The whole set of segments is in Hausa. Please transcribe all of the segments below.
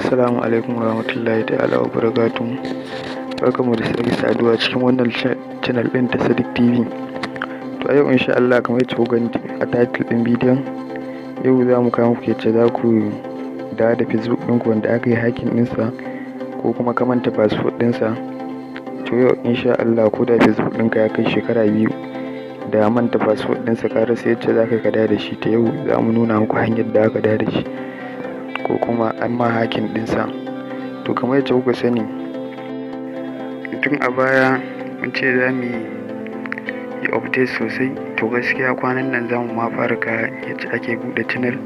Assalamu alaikum warahmatullahi ta'ala wa barakatuhu. Barkanmu da sake saduwa cikin wannan channel ɗin ta Sadiq TV. To a yau insha Allah, kamar yadda kuka gani a title ɗin bidiyon, yau za mu kawo muku yacce za ku dawo da Facebook ɗinku wanda aka yi hacking ɗinsa ko kuma ka manta password ɗinsa. To yau insha Allah, ko da Facebook ɗinka ya kai shekara 2 da manta password ɗinsa, ka rasa yacce za ka yi ka dawo da shi, ta yau za mu nuna muku hanyar da aka dawo da shi ko kuma an ma hacking ɗinsa. To kamar yacce kuka sani, tun a baya mun ce za mu yi update sosai. To gaskiya kwanan nan za mu ma fara ga yacce ake buɗe channel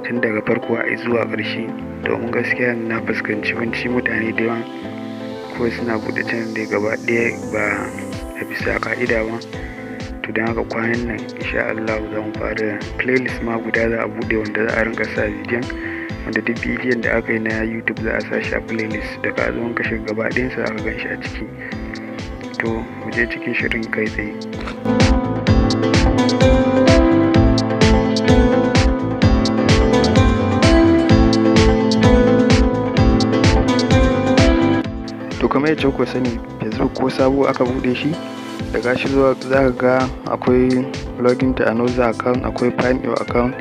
tun daga farko har zuwa ƙarshe, domin gaskiya na fuskanci yawanci mutane da yawa kawai suna buɗe channel ne gaba ɗaya ba a bisa ƙa'ida ba. To don haka kwanan nan insha Allah za mu fara playlist ma guda za a buɗe wanda za a rinƙa sa bidiyon, wanda duk bidiyon da aka yi na YouTube za a sa shi a playlist, da ka zo ka shiga gaba ɗayansa za ka gan shi a ciki. To mu je cikin shirin kai tsaye. To kamar yacce kuka sani, Facebook ko sabo aka buɗe shi, da ka shigo za ka ga akwai login to another account, akwai find your account.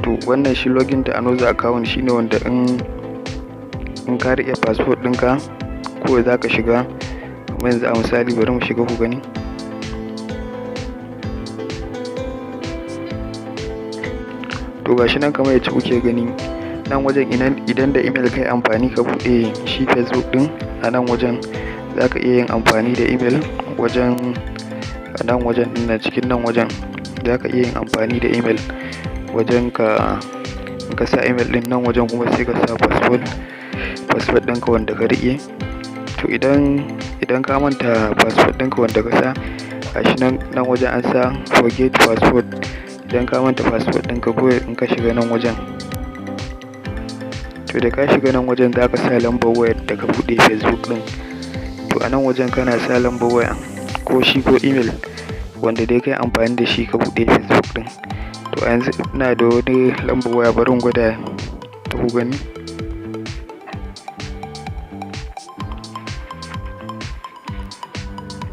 To wannan shi login to another account shine wanda in ka riƙe password ɗinka kawai za ka shiga. Kamar yanzu a misali, bari mu shiga ku gani. To gashi nan kamar yacce kuke gani nan wajen, idan da email ka yi amfani ka buɗe shi Facebook ɗin, a nan wajen za ka iya yin amfani da email wajen, a nan wajen ɗin nan, cikin nan wajen za ka iya yin amfani da email wajen ka. In ka sa email ɗin nan wajen kuma, sai ka sa password ɗinka wanda ka riƙe. To idan ka manta password ɗinka wanda ka sa, gashi nan, nan wajen an sa "forget password". Idan ka manta password ɗinka, kawai in ka shiga nan wajen, to da ka shiga nan wajen za ka sa lambar wayar da ka buɗe Facebook ɗin. To a nan wajen kana sa lambar waya ko shi ko email wanda dai ka yi amfani da shi ka buɗe Facebook ɗin. To a yanzu ina da wani lambar waya, bari in gwada ta ku gani.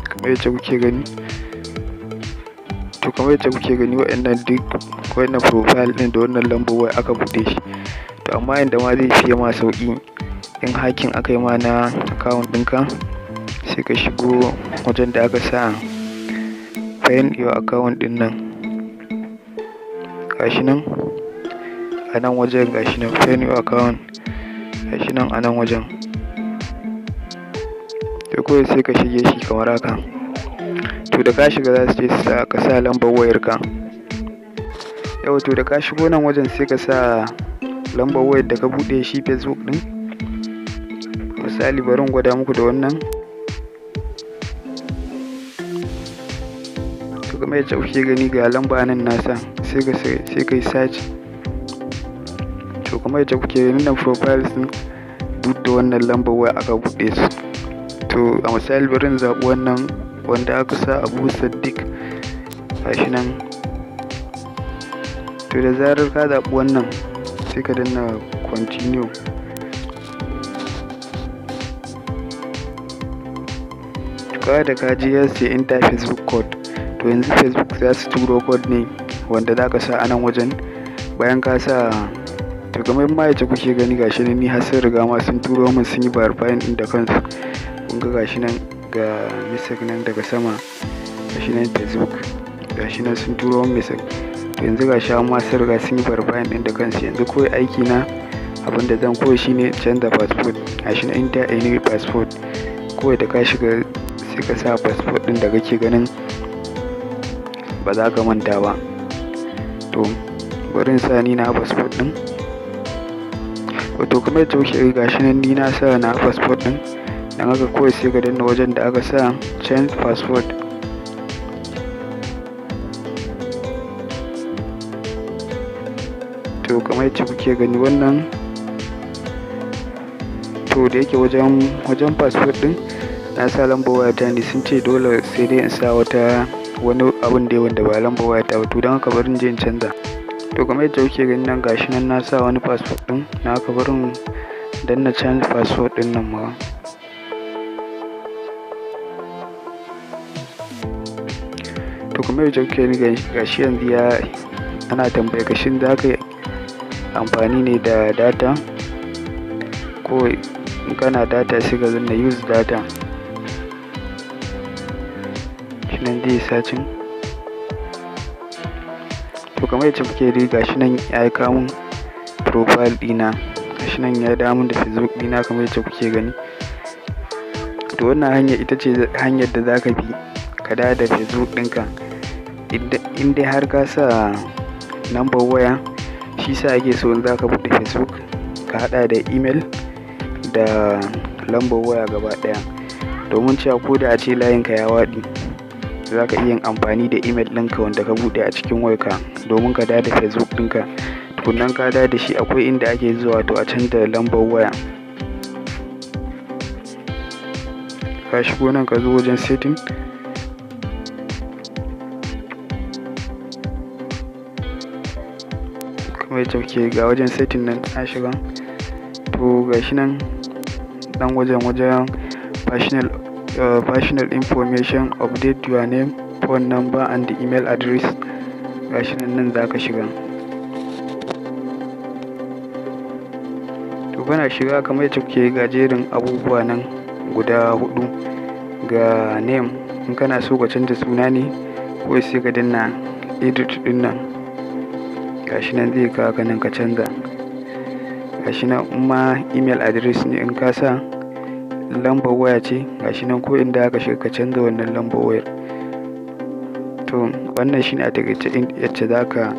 Kamar yacce kuke gani, to kamar yacce kuke gani, waɗannan duk wannan profile ɗin da wannan lambar waya aka buɗe shi. To amma yanda ma zai fiye ma sauƙi, in hacking aka yi ma na account ɗinka, sai ka shigo wajen da aka sa "find your account" ɗin nan. Gashi nan a nan wajen, gashi nan "find your account", gashi nan a nan wajen. To kawai sai ka shige shi kamar haka. To da ka shiga, za su ce ka sa lambar wayarka. Yawwa, to da ka shigo nan wajen, sai ka sa lambar wayar da ka buɗe shi Facebook ɗin. Misali, bari in gwada muku da wannan. To kamar yacce kuke gani, ga lamba nan na sa, sai ka yi search. To kamar yacce kuke gani nan, profiles ɗin duk da wannan lambar waya aka buɗe su. To a misali, bari in zaɓi wannan wanda aka sa Abu Saddiq, gashi nan. To da zarar ka zaɓi wannan, sai ka danna "continue". To kawai da ka je, ya ce "enter Facebook code". To yanzu Facebook za su turo code ne wanda za ka sa a nan wajen. Bayan ka sa, to kamar ma yacce kuke gani, gashi nan ni har sun riga ma sun turo min, sun yi verifying ɗin da kansu. Kun ga gashi nan, ga message nan daga sama, gashi nan Facebook, gashi nan sun turo min message. To yanzu gashi har ma sun riga sun yi verifying ɗin da kansu. Yanzu kawai aiki na, abin da zan kawai shine canza password. Gashi nan "enter a new password". Kawai da ka shiga, sai ka sa password ɗin da kake ganin ba za ka manta ba. To bari in sa ni na password ɗin. Wato kamar yadda kuke gani, gashi nan ni na sa na password ɗin. Don haka kawai sai ka danna wajen da aka sa "change password". To kamar yacce kuke gani wannan, to da yake wajen password ɗin na sa lambar wayata ne, sun ce dole sai dai in sa wata wani abun dai wanda ba lambar wayata ba. To don haka bari in je in canza. To kamar yadda kuke gani nan, gashi nan na sa wani password ɗin na haka. Bari in Danna change password ɗin nan ma. To kamar yadda kuke gani, gashi yanzu ya ana tambaye ka, shin za ka yi amfani ne da data? Ko in kana data, sai ka danna use data. Shi nan zai yi searching. To kamar yadda kuke gani, gashi nan ya kawo mun profile ɗina. Gashi nan ya dawo mun da Facebook ɗina kamar yadda kuke gani. To wannan hanya ita ce hanyar da za ka bi ka dawo da Facebook ɗinka in dai har ka sa number waya. Shi sa ake so in za ka buɗe Facebook ka haɗa da email da lambar waya gaba ɗaya, domin cewa ko da a ce layinka ya waɗi, za ka iya yin amfani da email ɗinka wanda ka buɗe a cikin wayarka domin ka dawo da Facebook ɗinka. Tukunnan ka dawo da shi, akwai inda ake zuwa to a canza lambar waya. Ka shigo nan, ka zo wajen setting. Kamar yadda kuke, ga wajen setting nan na shiga. To gashi nan dan wajen personal information, update your name, phone number and email address. Gashi nan, nan za ka shiga. To kana shiga, kamar yadda kuke, ga jerin abubuwa nan guda hudu. Ga name, in kana so ka canza suna ne ko, sai ka danna edit din nan. Gashi nan zai kawo ka nan ka canza. Gashi nan in ma email address ne, in ka sa lambar waya ce, gashi nan ko inda aka shiga ka canza wannan lambar wayar. To wannan shine a takaice yacce zaka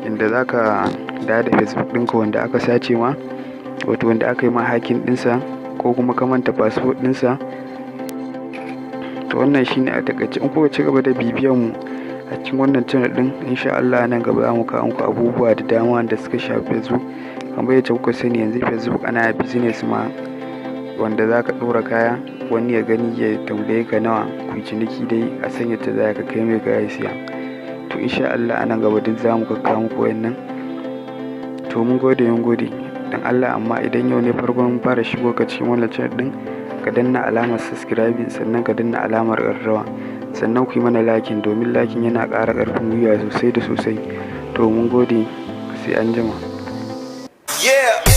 inda zaka dawo da Facebook ɗinka wanda aka sace ma, wato wanda aka yi ma hacking ɗinsa, ko kuma ka manta password ɗinsa. To wannan shine a takaice. In kuka ci gaba da bibiyan mu a cikin wannan channel ɗin, insha Allah nan gaba za mu kawo muku abubuwa da dama wanda suka shafi Facebook. Kamar yadda kuka sani, yanzu Facebook ana business ma, wanda za ka ɗora kaya, wani ya gani ya tambaye ka nawa, ku ciniki dai, a san yadda za ka kai mai kaya ya siya. To insha Allah a nan gaba duk za mu kakkawo muku wayannan. To mun gode, mun gode. Dan Allah, amma idan yau ne farkon fara shigo ka cikin wannan channel ɗin, ka danna alamar subscribing, sannan ka danna alamar ƙararrawa, sannan ku yi mana liking, domin liking yana ƙara ƙarfin gwiwa sosai da sosai. To mun gode, sai anjima. Yeah.